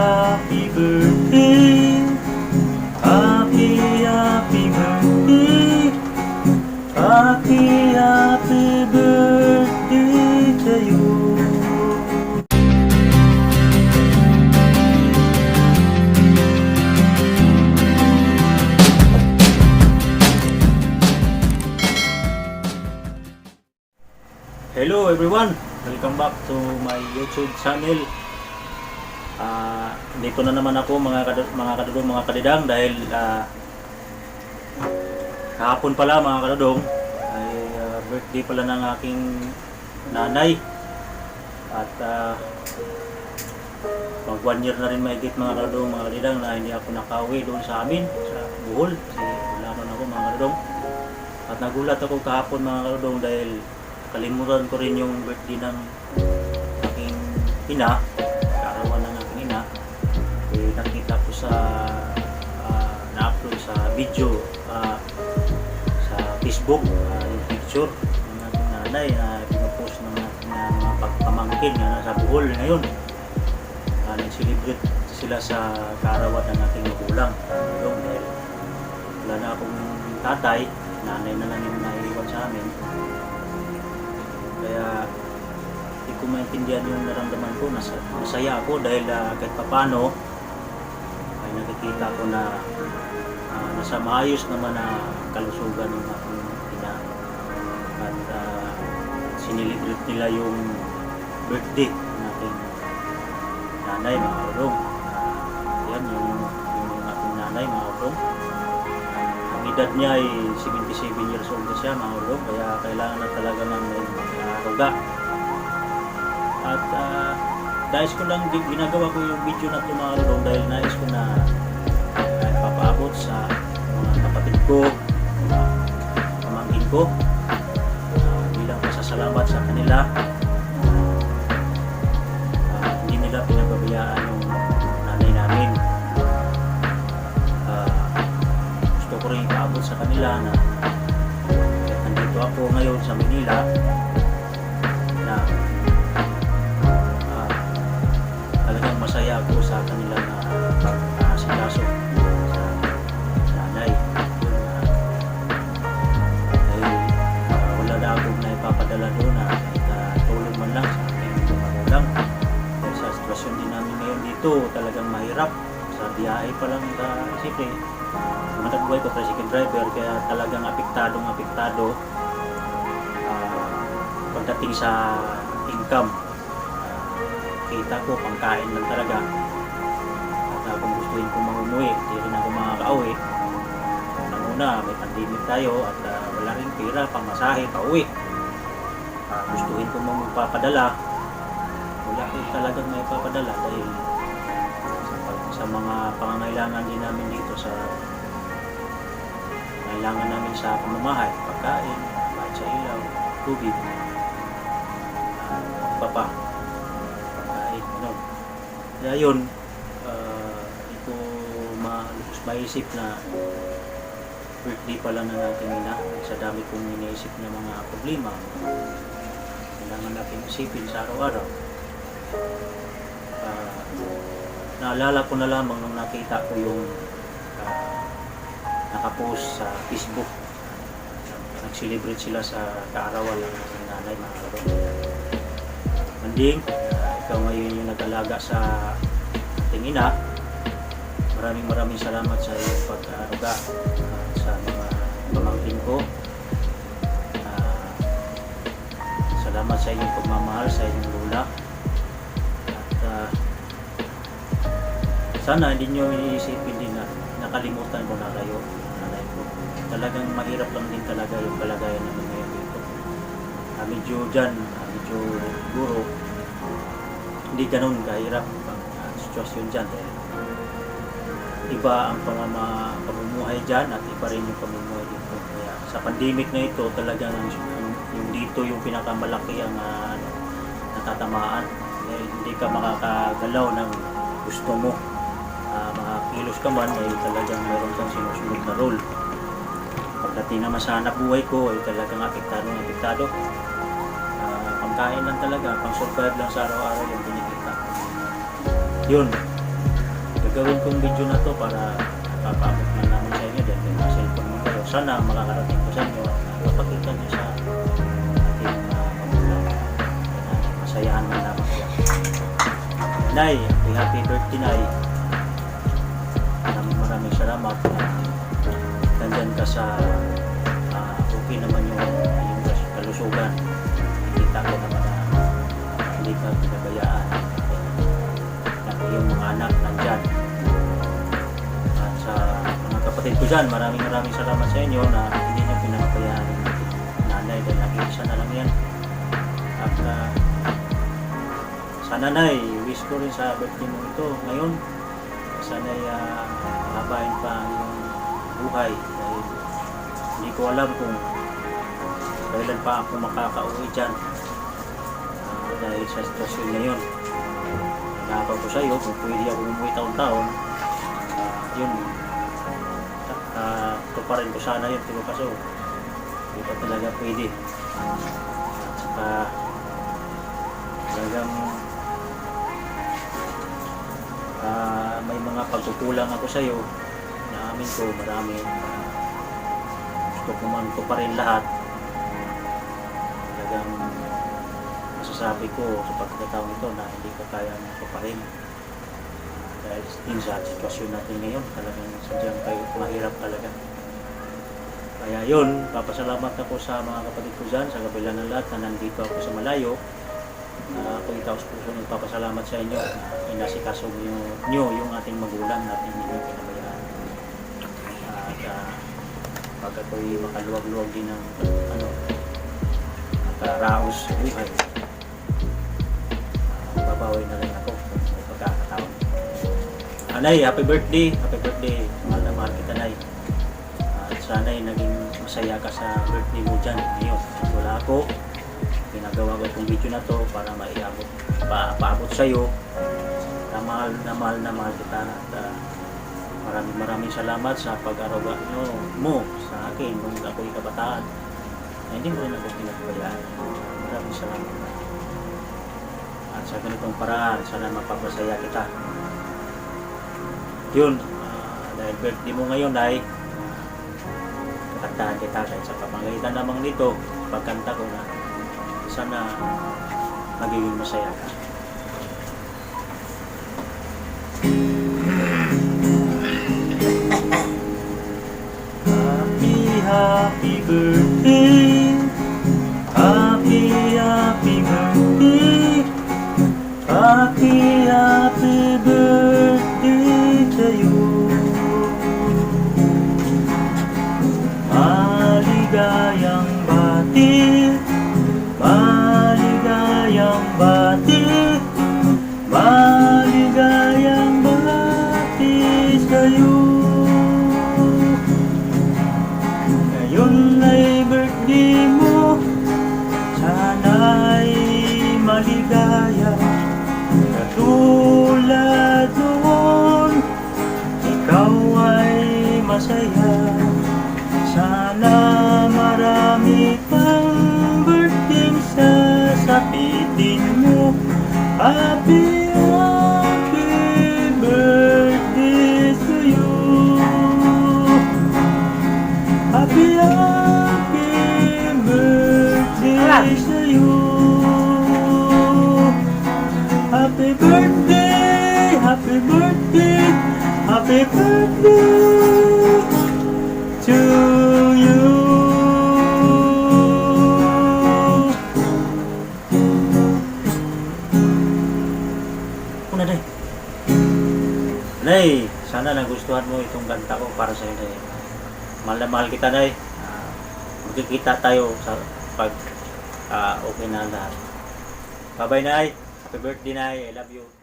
happy birthday, happy birthday, happy birthday to you. Hello everyone! Welcome back to my YouTube channel. Dito na naman ako mga kadudong, mga kadidang, dahil kahapon pala mga kadudong ay birthday pala ng aking nanay. At mag 1 year na rin mahigit mga kadudong, mga kadidang, na hindi ako nakauwi doon sa amin sa Bohol kasi wala man ako mga kadudong. At nagulat ako kahapon mga kadudong dahil kalimutan ko rin yung birthday ng aking ina, kaarawan ng aking ina. Nakita ko sa na-upload sa video sa Facebook, yung picture ng aking nanay na pinupost ng aking mga pagpamangkin na nasa Bohol ngayon. Nag-celebrate sila sa kaarawan ng aking magulang. Dahil wala na akong tatay, nanay na lang yung naiwan sa amin. Kaya hindi ko maintindihan yung naramdaman ko. Masaya ako dahil kahit papano ay nakikita ko na nasa maayos naman na kalusugan ng aking ina. At sinilibrate nila yung birthday ng aking nanay mga kadudong. Yan yung aking nanay mga kadudong. Ang edad niya ay 77 years old na siya mga kadudong. Kaya kailangan na talaga ng ruga. At nais ko lang ginagawa ko yung video na tumarong dahil nais ko na papaabot sa mga kapatid ko, mga pamangkin ko, bilang pasasalamat sa kanila. Hindi nila pinababayaan yung nanay namin. Gusto ko rin ipaabot sa kanila na kahit nandito ako ngayon sa Manila, na talagang masaya ako sa kanila na pag-asikaso sa nanay. Dahil wala na akong naipapadala doon na tulong man lang sa aking magulang. Dahil sa sitwasyon din namin ngayon dito, talagang mahirap. Sa biyahe pa lang, siyempre matagbuhay ko tricycle driver, kaya talagang apektado pagdating sa income. Kita ko pangkain lang talaga. At kung gustuin ko umuwi, hindi rin ako makakauwi. Una, may pandemic tayo at wala rin pera pang masahe pauwi. Gustuin ko magpapadala, wala ko talagang may papadala dahil sa mga pangangailangan din namin dito, sa kailangan namin sa pamamahay, pagkain, kahit sa ilaw, tubig, pagkain, ano. Kaya yun, hindi ko maisip na birthday pala ng ating ina. Sa dami kong iniisip na mga problema, kailangan natin isipin sa araw-araw. Naalala ko na lamang nung nakita ko yung nakapost sa Facebook. Nag-celebrate sila sa kaarawan ng aking nanay mga kadudong. Manding, ikaw ngayon yung nag-alaga sa ating ina. Maraming salamat sa iyong pag-aruga sa mga pamangkin ko. Salamat sa iyong pagmamahal sa iyong lula. At sana hindi nyo iisipin din na nakalimutan ko na kayo, nanay ko. Talagang mahirap lang din talaga yung kalagayan namin ngayon dito. Medyo dyan, medyo siguro hindi ganun kahirap ang sitwasyon dyan dahil iba ang pamumuhay dyan at iba rin yung pamumuhay dito. Kaya sa pandemic na ito talagang yung dito yung pinakamalaki ang natatamaan dahil hindi ka makakagalaw ng gusto mo. Makakilos ka man ay talagang meron kang sinusunod na role. Pagdating naman sa hanap buhay ko ay talagang apektado. Pangkain lang talaga, pang survive lang sa araw-araw yung pinikita. Yun, gagawin kong video na to para papaabot man namin sa inyo dahil may mga cellphone mo kayo. Sana makakarating ko sa inyo at mapakita nyo sa ating magulang. Masayahan man namin siya. Nay, happy birthday Nay. Maraming salamat na nandyan ka sa okay naman yung kalusugan. Kita ko naman na hindi ka pinabayaan. Yung mga anak nandyan. At sa mga kapatid ko dyan, maraming salamat sa inyo na hindi nyo pinabayaan yung nanay dahil nag-iisa na lang yan. At sana Nay, wish ko rin sa birthday mo ito ngayon. Sana'y habain pa yung buhay dahil hindi ko alam kung kailan pa ako makakauwi dyan dahil sa sitwasyon ngayon. Nakakaw ko sa iyo kung pwede ako umuwi taon-taon, yun tuparin ko sana yun, pero kaso hindi pa talaga pwede. At saka talagang may mga pagkukulang ako sa iyo na amin ko marami. Gusto ko man ito pa rin lahat. Talagang masasabi ko sa pagkakataon ito na hindi ko kaya ito pa rin. Dahil din sa sitwasyon natin ngayon, talagang sadyang kayo mahirap talaga. Kaya yun, papasalamat ako sa mga kapatid ko dyan, sa kabila ng lahat na nandito ako sa malayo. Ako itaos puso nagpapasalamat sa inyo na inasikaso nyo yung ating magulang natin hindi pinabayaan. At pag ako'y makaluwag-luwag din ng nakaraos sa buhay, babawi na rin ako kung may pagkakataon. Nay, happy birthday, mahal na mahal kita Nay. At sana'y naging masaya ka sa birthday mo dyan ngayon. Wala ako, ginagawa ko itong video na to para paabot sa iyo na mahal kita at maraming salamat sa pag-aruga mo sa akin nung ako'y kabataan na hindi mo rin ako pinabayaan. Maraming salamat at sa ganitong paraan sana mapapasaya kita yun. Dahil birthday mo ngayon ay kakantahan kita kahit sa pamamagitan namang nito pagkanta ko na sana magiging masaya ka. Happy birthday, happy birthday, happy birthday to you. Maligayang bati, maligayang bati sa'yo. Ngayon ay birthday mo, sana'y maligaya. Katulad noon, ikaw ay masaya. Sana marami pang birthday sasapitin mo. Happy birthday to you. Happy birthday to you. Happy birthday, happy birthday, happy birthday to you. Una Nay, sana nagustuhan mo itong kanta ko para sa iyo. Mahal na mahal kita Nay. Magkikita tayo sa pag okay na lahat. Bye bye Nay. Happy birthday Nay. I love you.